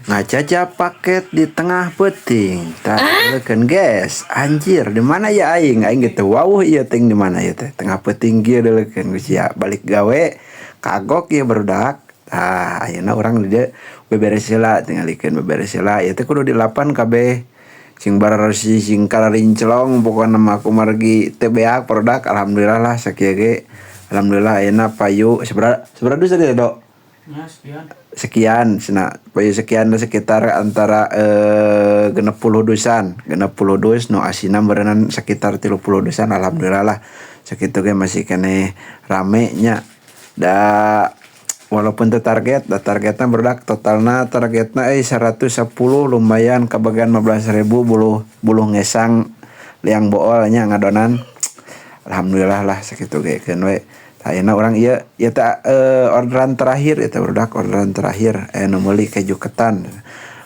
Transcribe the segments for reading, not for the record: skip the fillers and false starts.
Ngacacap paket di tengah peuting. Tah leukeun guys. Anjir, di mana ya aing? Aing gitu wawuh ieu ting di mana ieu teh. Tengah peuting kieu leukeun geus sia balik gawe kagok ieu barudak. Tah ayeuna urang di dieu beberes heula, tingalikeun beberes heula. Ieu teh kudu dilapan kabeh. Sing barareusi sing kararinclong pokona mah kumargi teu beak barudak, alhamdulillah lah sakieu ge. Alhamdulillah ayeuna payu sabaraha sabaraha dus tadi teh, Do? Ya, sekian. Sekian cenah, payu sekian sekitar antara 60 dusan, 60 dus nu asina meureunnan sekitar 30 dusan, alhamdulillah lah sakitu ge masih keneh rame nya. Da walaupun teu target, da targetna barudak totalna targetna euy 110, lumayan kabagian 15.000 buluh buluh ngesang liang bool nya ngadonan. Alhamdulillah lah sakitu ge keun we. Tah ayeuna urang ieu ieu teh orderan terakhir ieu teh barudak, orderan terakhir aya nu meuli keju ketan.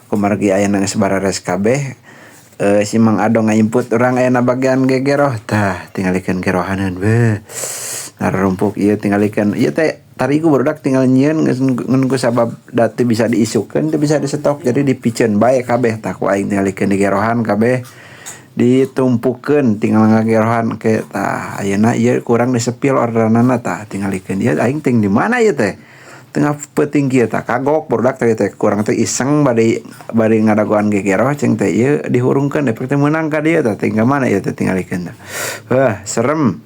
Kumargi ayeuna geus barares kabeh, si Mang Ado ngainput urang ayeuna bagian gegeroh. Tah tingalikeun gerohaneun, beuh nararumpuk ieu tingalikeun ieu teh tarigu barudak, tinggal nyieun geus ngan ku sabab da teu bisa diisukeun, teu bisa disetok, jadi dipiceun bae kabeh. Tah ku aing tingalikeun digerohan kabeh, ditumpukeun, tinggal ngagerohan ke. Tah ayeuna ieu kurang disepil orderanana. Tah tingalikeun ieu aing ting di mana ieu teh tengah peuting kieu. Tah kagok barudak teh teh kurang teh iseng bade bade ngadagoan gegeroh cing teh ieu dihurungkeun efek teh meunang ka dieu. Tah ting ka mana ieu teh, tingalikeun teh, heuh serem.